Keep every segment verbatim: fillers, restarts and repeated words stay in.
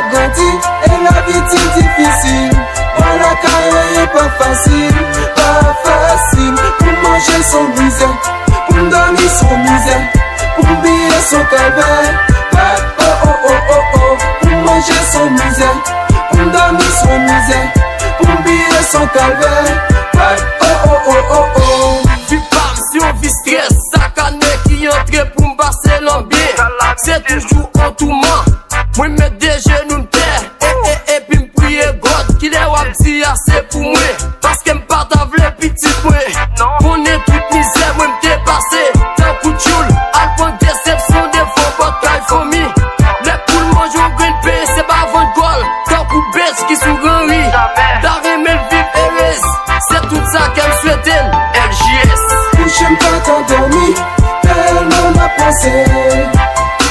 Grandi, e lavi ti difisil. Bò lakay anyen pa fasil, pa fasil. Pou m manje s on mizè, pou m dòmi s on mizè, pou m biye s on kalvè. Pa, oh, oh, oh, oh, oh. Pou m manje s on mizè, pou m dòmi s on mizè, pou m biye s on kalvè. Pa, oh, oh, oh, oh, oh. Vi pa m se yon vi strès, sa k ane ki antre pou m pase l an byen. Se toujou on touman. Mwen met de jenou m tè, e, e, epi m priye God, kilè w ap di ase pou mwen? Paske m pa ta vle pitit mwen konnen tout mizè mwen m te pase. Tankou tchoul, al pran desepsyon devan pòt kay fanmi. Lè poul manje yon grenn pen, se pa vann kò l. Tankou bèt ki sou granri, ta renmen l viv erez. Se tout sa kè m swete l. L J S. Kouche m pa ka dòmi, tèlman m ap panse.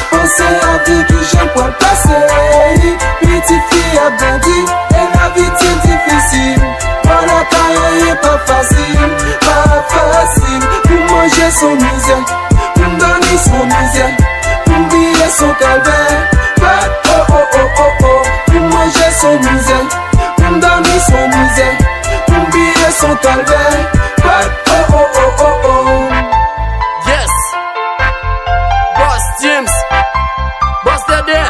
Panse a vi ki jan pral pase. Pitit fi ap grandi, e lavi ti difisil. Bò lakay anyen pa fasil, pa fasil. Pou m manje s on mizè, pou m dòmi s on mizè, pou m biye s on kalvè. Pa, oh, oh, oh, oh, oh. Pou m manje s on mizè, pou m dòmi s on mizè, pou m biye s on kalvè. Pa, oh, oh, oh, oh, oh. Yes. Boss James, Boss Dede,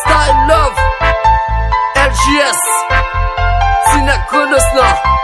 Style Love, L J S, Ti Nèg Grandans lan.